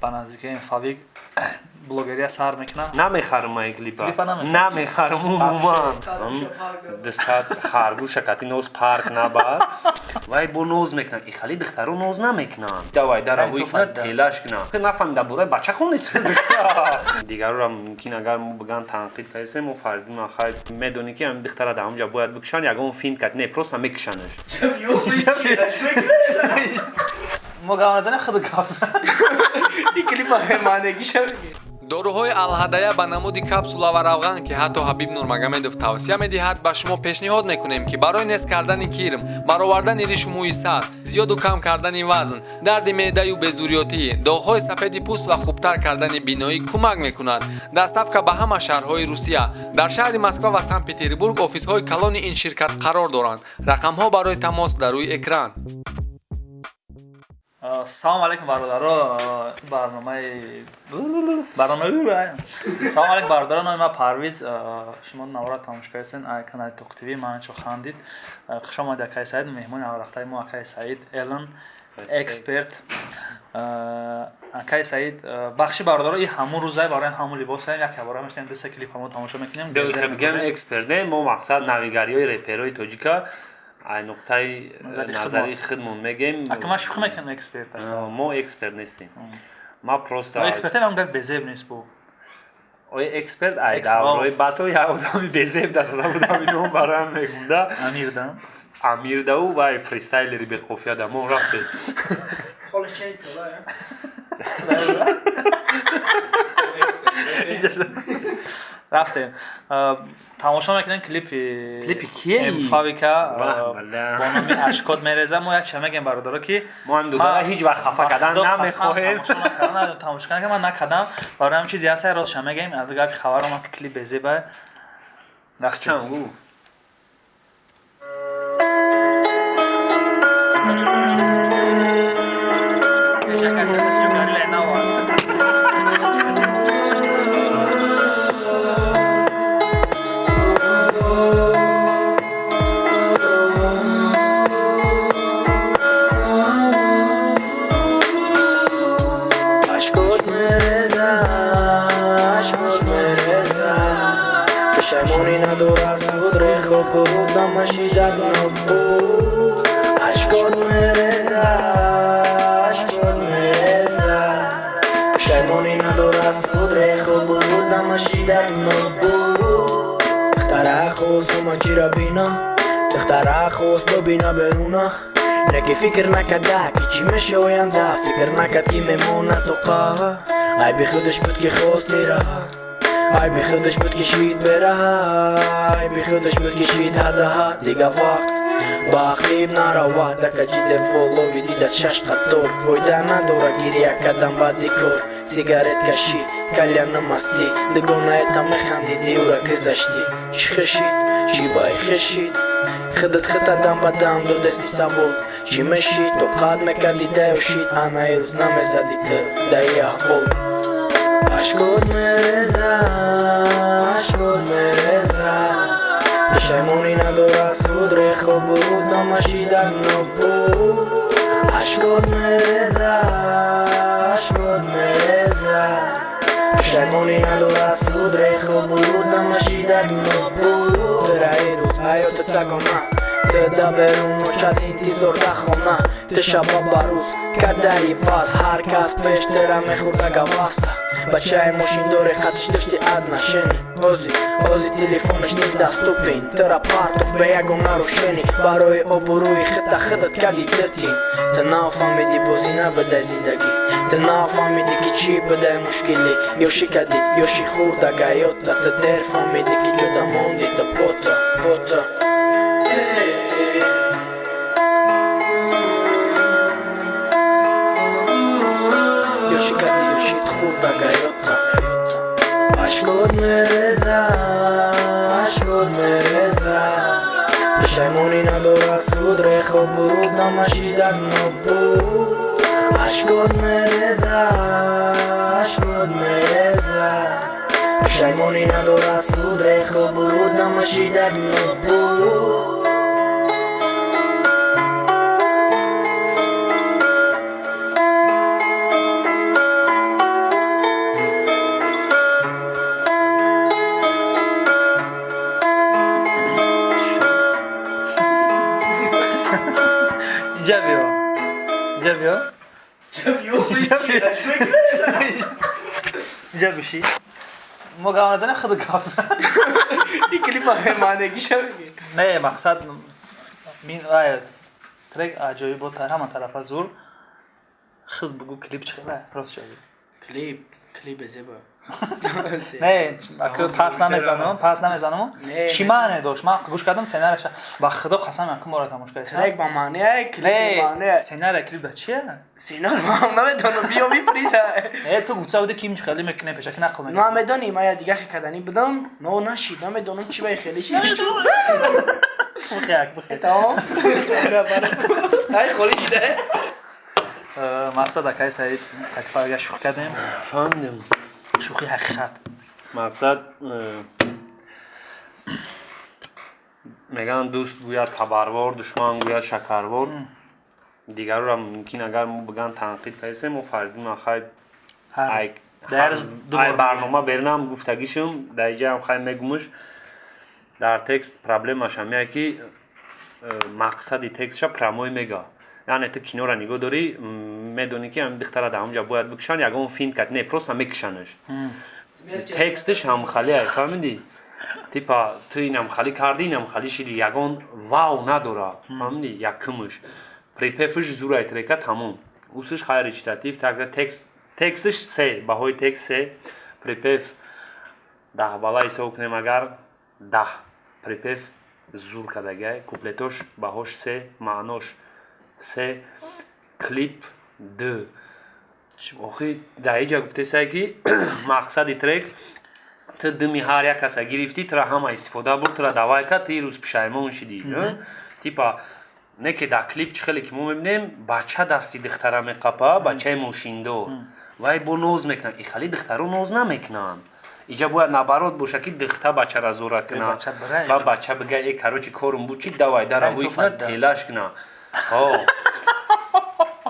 Ба наздикии Фавик блогерия сар мекунам. Намехарам ман клипа. Намехарам умуман. 200 харгӯша кати ноз парк набар. Вай бо ноз мекунад. И хали духтаро ноз намекунанд. Давай даравӯй кунад, телаш кунад. Нафаҳмида бураи бача хонест духтар. Дигарора мумкин агар мо биган танқид кардем, мо Фаридун хай медонӣ ки ҳамин духтара дар ҳамҷа бояд бикушанд, ягон финт кард. Не, просто мекушанаш. Мо гап назанем, худ гап зан. И клипа маънегиша бигир. Доруҳои Алҳадая ба намуди капсула ва равған, ки ҳатто Ҳабиб Нурмагомедов тавсия медиҳад, ба шумо пешниҳод мекунем, ки барои нест кардани кирм, баровардани ришу мӯи сар, зиёду кам кардани вазн, дарди меъдаю безурётӣ, доғҳои сафеди пӯст ва хубтар кардани биноӣ кӯмак мекунад. Доставка ба ҳама шаҳрҳои Русия. Дар шаҳри Москва ва Санкт Петербург офисҳои калони ин ширкат қарор доранд. Рақамҳо барои тамос дар рӯи экран. Салом алейкум, бародаро. Барномаи барнома. Салом алейкум, бародаро. Номи ман Парвиз. Шумо навора тамошо кардед ай канали Тоқ ТВ. Ман чо хандид. Хуш омадед, акаи Саид, меҳмони аввалвақтаи мо акаи Саид Элон, эксперт. Акаи Саид, бахши бародаро, и ҳамун рӯзай барои ҳамун либосаем, як бора мешинем, ду се клип ҳамо тамошо мекунем. Бигем эксперт не, мо мақсад навигариҳои реперои тоҷика ай нуқтаи назари худмон мегем. Ака, ман шӯхӣ мекунам, эксперт. Мо эксперт нестем. Ма просто эксперт ам гап безеб нест бу. Ой, эксперт ай даврои батл як одами безеб дасада будам, ино бароям мегумда. Амирда. Амирдау вай фристайлери беқофия да мо рафтем. Рафтем. Тамошо мекунем клипи Клипи кие? Фавика бо номи «Ашкот мереза». Мо як чиз мегем, бародаро, ки мо ҳам дудара ҳеҷ вақт хафа кардан намехоҳем. Тамошо кардан ман накардам. Барои ҳам чизи ҳаст, ростша мегем. Аз гапи хабар омад, ки клип безеба. Чанд гуфт? Ашкот мереза, ашкот мереза, пушаймонӣ надорад суд, рехо буд намашидар нобуд. Ашкот мереза, ашкот мереза, пушаймонӣ надорад суд, рехо буд намашидар нобуд. Духтара хост ҳама чира бина, духтара хост бибина беруна. Неки фикр накарда, ки чӣ меша оянда, фикр накард, ки мемонад тоқа. Айби худаш буд, ки хост ираҳа, айби худаш буд, ки шид бераҳа, айби худаш буд, ки шид ҳадаҳа. Дига вақт ба ақиб наравад, дакаҷи дефолови дидат шаш қатор. Фоида надора гиря кардан баъди кор. Сигарет кашӣ, кальяна мастӣ, дугонаета механдиди, ӯра гузаштӣ. Чӣ хешид, чӣ бай хешид, худат хита дам ба дам додести савол: чӣ мешид, тоқат мекарди даёшид, ана ирӯз намезади ту даи аҳвол. Ашкот мереза, ашкот мереза, пушаймонӣ надорад суд, рехо буд намашидар нобуд. Ашкот мереза, ашкот мереза, пушаймонӣ надорад суд, рехо буд намашидар нобуд. Тура ирӯз ҳаётат сагона, ту да берун мочад интизор да хона. Ту шаба ба рӯз кадаи ваз, ҳар кас пеш тира мехӯрда гаваста. Бачаи мошиндоре хатиш дошти аднашени, ози ози телефонаш недоступен. Тира партоф бе ягон нарушени, барои обрӯи хита худат кади дутин. Ту нафаҳмиди, бозӣ набудай зиндагӣ, ту нафаҳмиди, ки чӣ будай мушкилӣ. Ёшӣ кадӣ, ёши хурда гаёта, ту дер фаҳмиди, ки ҷуда монди ту пота пота. Ёши кади, ёшит хурда гаёта. Ашкот мереза, ашкот мереза, пушаймонӣ надорад суд, рехо буд намашидар нобуд. Ашкот мереза, ашкот мереза, пушаймонӣ надорад суд, рехо буд намашидар нобуд. Инҷа биё. Инҷа биё. Инҷа биши. Мо гап назанем, худ гап зан. Ин клипа маънегиша бигӣ. Не, мақсад мин ай трек аҷоиб буд, ҳама тарафа зур. Худ бугу, клип чӣ хела? Рост шави. Клип, клипе зеба. Не, ака пас намезанам, пас намезанам. Не, Чӣ маъне дошт? Ман гӯш кардам сценарияша. Ба худо қасам, якум бора тамошо кардам. Трек ба маъне, клип ба маъне. Не, сценария клип да чия? Сценар ман намедонам, биё бипурса. Не, ту гуфта будӣ ки им хеле мекунем, пешаки нақл мекунем. Ман медонӣ, ман я дига хе кардани будам, но нашид, намедонам чӣ бай хеле шид. Бихе, бихе. Тамом. Ай холӣ шида. Мақсад, акай Саид, қатифа шӯхӣ кардем. Фаҳмидем. Шӯхи ҳақиқат. Мақсад, мегӯянд, дӯст гӯяд табарвор, душман гӯяд шакарвор. Дигарро мумкин, агар мо биган танқид кардесем, мо Фаридуна хай Ҳар дар рӯз ду ай бор. Барнома бернам гуфтагишум, дар иҷаам хай мегумуш. Дар текст проблемаш ҳамяе ки мақсади текстша прямой мега. Яъне ту киноро нигоҳ дорӣ, медонӣ ки ҳамин духтара дар ҳамҷа бояд бикушанд, ягон финт кард, не, просто мекушанаш. Текстиш ҳамхалия, фаҳмидӣ? Типа ту инам хали кардӣ, инам хали шиди, ягон вау надора, фаҳмидӣ? Якумш припев ш зурай трека, тамом. Усиш хай речитатив, так текст, текстиш се, баҳои текст се, припев 10 бала ҳисоб кунем, агар 10, припев зур кардагиай, куплетош баҳош се, маънош се, клип д. Охи дар иҷа гуфтесай ки мақсади трек, ту дими ҳар як каса гирифтӣ, тура ҳама истифода бурд, тура давай кард, ту рӯз пушаймон шидӣ. Типа не ки дар клип чӣ хеле ки мо мебинем, бача дасти духтара меқапа, бачаи мошиндор, вай бо ноз мекунад. И хали духтаро ноз намекунанд. Иҷа бояд наоборот боша, ки духта бачара зора куна. Бача бирай. Ба бача бига: «Э, короче, корум буд, чи, давай дара Ай, вуй ту куна, файда. телаш куна, ҳо,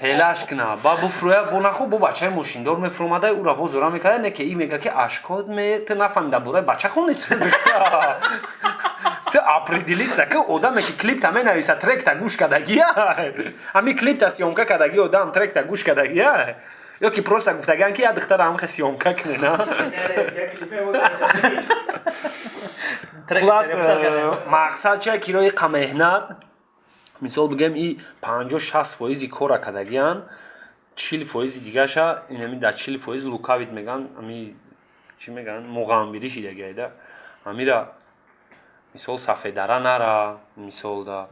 телаш куна, ба буфрӯя, бо наху, бо бачаи мошиндор мефуромада, ура бо зора мекарда. Не ки и мега ки ашкот ме, ту нафаҳмида, бураи бача хонест. Ту определиться ки одаме ки клипта менависа, тректа гӯш кардагия, ҳами клипта съёмка кардаги одам тректа гӯш кардагия ё ки просто гуфтагиан ки як духтара ҳамхе съёмка кунена. Хулас, мақсад чия? Кирои қамеҳнат, мисол бигем, и 50-60 фоизи кора кардагиян, 40 фоизи дигаша инами дар 40 фоиз лукавит меган, ами чӣ меган, муғамбирӣ шидагиайда. Ҳамира мисол сафедара нара, мисол да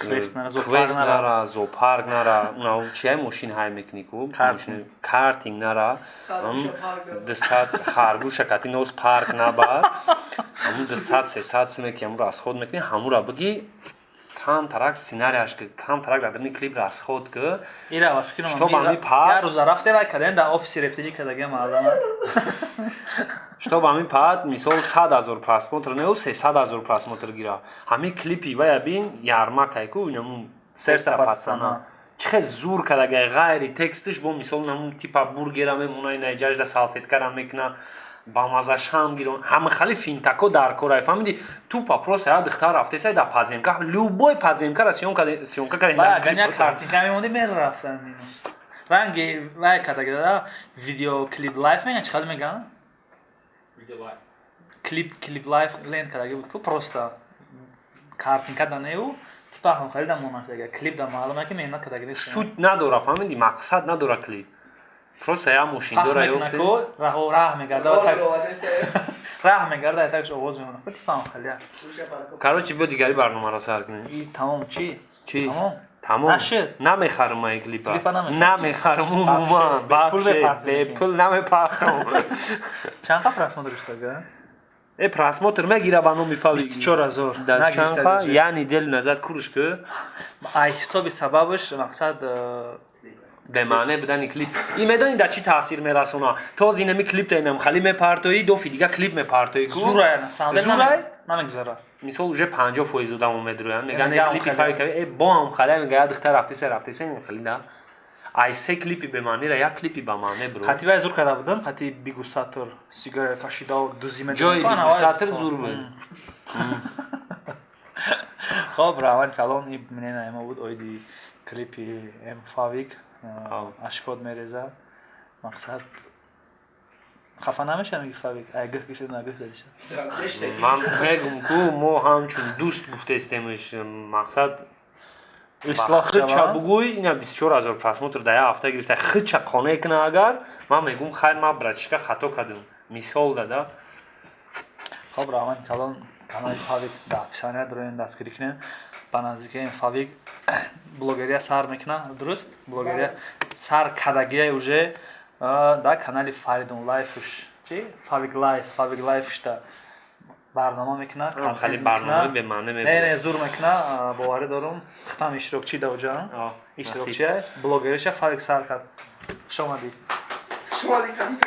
Квест нара, зоопарк квест нара. Нара, зоопарк нара, уна чия, мошин ҳай мекунӣ ку. Картинг. Картинг нара, 200 харгӯша кати ноз парк набар, ҳамун 200-300 суме ки ҳамун расход мекунӣ, ҳамура биги камтарак сценарияш ки камтарак дар даруни клип расход ки. Ира ба фикрам Чтоб ҳами пар- як рӯза рафте вай кардем, дар офиси рептиҷи кардагиам мардама. Чтоб ҳамин паат мисол 100 000 просмотр неу, 300 000 просмотр гира. Ҳамин клипи вая бин, ярмакай ку, инамун Сердце сердце пацана. пацана чӣ хел зур кардагай, ғайри текстиш бо мисол намун типа бургера мемона, инаиҷажда салфеткара мекуна, бамазашам гирон, ҳама хали финтако дар корай, фаҳмиди? Тупо просто як духтар рафтесай дар подземка, любой подземкара съёмка кардем. Вай агар як картинка мемонди, мерафтан минус. Ранги вай кардагида, видео клип лайф меган, чӣ қадр меган? Клип лайф ленд кардаги буд ку, просто картинка да неу, типа ҳам харида монашдага. Клип да маълума ки меҳнат кардаги нест. Суд надора, фаҳмиди? Мақсад надора клип, просто як мошиндора Фахр ёфте. мекуна ку, раҳ раҳ мегарда ва так раҳ мегарда, такш овоз мемона ку, типа ҳам халия. Короче, биё дигари барномаро сар кунем. И тамом чӣ? Чӣ? Тамом. Тамом. Нашид. Намехарам ман клипа. Клипа намехарам. Намехарам умуман. Вообще, бепул вообще мепартоӣ. Бепул намепартом. Чанд қа просмотр гирифтага? Э, просмотр мегира ба номи фави. 24 000. Даст чанд қа Нагирифта. Яъни дел назад курш ки. Ай ҳисоби сабабаш мақсад Бемаъне будани клип. И медонӣ дар чӣ таъсир мерасона? Тоз инами клип та инам хали мепартоӣ, дофи дига клип мепартоӣ ку. Зурай на самом деле. Зурай? Намегзара. Мисол, уже 50 фоиз одамо медроянд, меган Меган клипи хали. фави кави, э, бо ҳам хали мега, як духтар рафтеса, рафтеса, ин хали да. Ай се клипи бемаънира як клипи ба маъне бро. Қати вай зур карда будам, қати бигустатор сигара кашида дузиме. Ҷои бигустатор зур буд. Хоб, раҳмати калон. И мнение мо буд оиди клипи М Фавик «Ашкот мереза». Мақсад, хафа намешавам, ки Фавик ай гӯх гирифта, на гӯх задиша. Ман мегум, ку мо ҳамчун дӯст гуфтестемш, мақсад ислоҳ хича шаванд. Бугӯй, ина 24 000 просмотр дар як ҳафта гирифта, хича қонеъ кина. Агар ман мегум, хай, ман, братишка, хато кардам, мисол дада. Хоб, раҳмати калон. Канали Фавик дар описания дорем, дастгирӣ кунем. Ба наздикаи Фавик блогерия сар мекуна, дуруст, блогерия сар кардагия уже дар канали Фаридун Лайфуш чи Фавик Лайф, Фавик Лайфушта барнома мекуна. Хеле барномаи бемаъне. Не, зур мекуна, боварӣ дорум. Хитам иштирокчӣ даоҷа, иштирокчия, блогериша Фавик сар кард. Хуш омадӣ. Шумо дикам.